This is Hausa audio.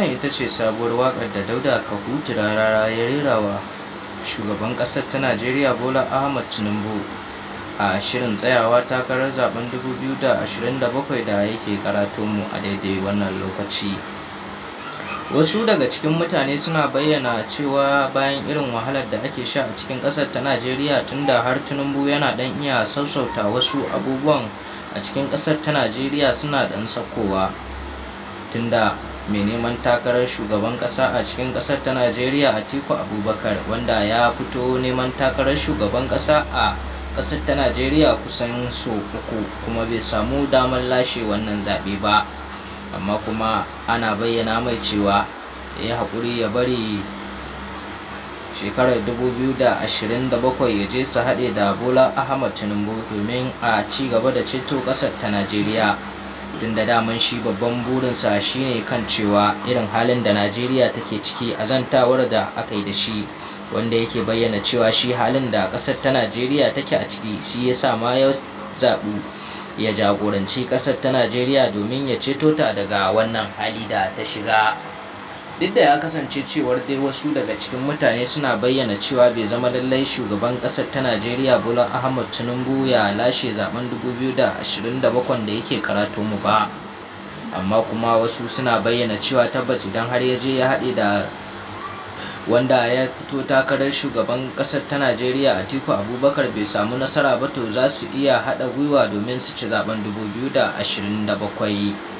Wannan ita ce sabuwar waƙar da Dauda Kahutu Rarara ya rera wa shugaban ƙasar ta Najeriya Bola Ahmed Tinubu a shirin tsayawa takarar zaɓen 2027 da yake karato mu a daidai wannan lokaci. Wasu daga cikin mutane suna bayyana cewa bayan irin wahalar da ake sha a cikin ƙasar ta Najeriya, tunda har Tinubu yana ɗan iya sassauta wasu abubuwan a cikin ƙasar ta Najeriya suna ɗan saukowa. Tunda mai neman takarar shugaban ƙasa a cikin ƙasar ta Najeriya Atiku Abubakar, wanda ya fito neman takarar shugaban ƙasa a ƙasar ta Najeriya kusan sau uku, kuma bai samu damar lashe wannan zaɓe ba. Amma kuma ana bayyana mai cewa ya yi haƙuri ya bari shekarar 2027 ya je su haɗe da Bola Ahmed Tinubu domin a ci gaba da ceto ƙasar ta Najeriya. Tun da daman shi babban burinsa shine kan cewa irin halin da Najeriya take ciki, a zantawar da aka yi da shi, wanda yake bayyana cewa shi halin da ƙasar ta Najeriya take a ciki shi ya sa ma ya zaɓi ya jagoranci ƙasar ta Najeriya domin ya ceto ta daga wannan hali da ta shiga. Duk da ya kasance cewar dai wasu daga cikin mutane suna bayyana cewa bai zama lallai shugaban ƙasar ta Najeriya Bola Ahmed Tinubu ya lashe zaben 2027 da yake karato mu ba. Amma kuma wasu suna bayyana cewa tabbas idan har ya je ya haɗe da wanda ya fito takarar shugaban ƙasar ta Najeriya Atiku Abubakar bai samu nasara ba, to za su iya haɗa gwiwa domin su ci zaben 2027.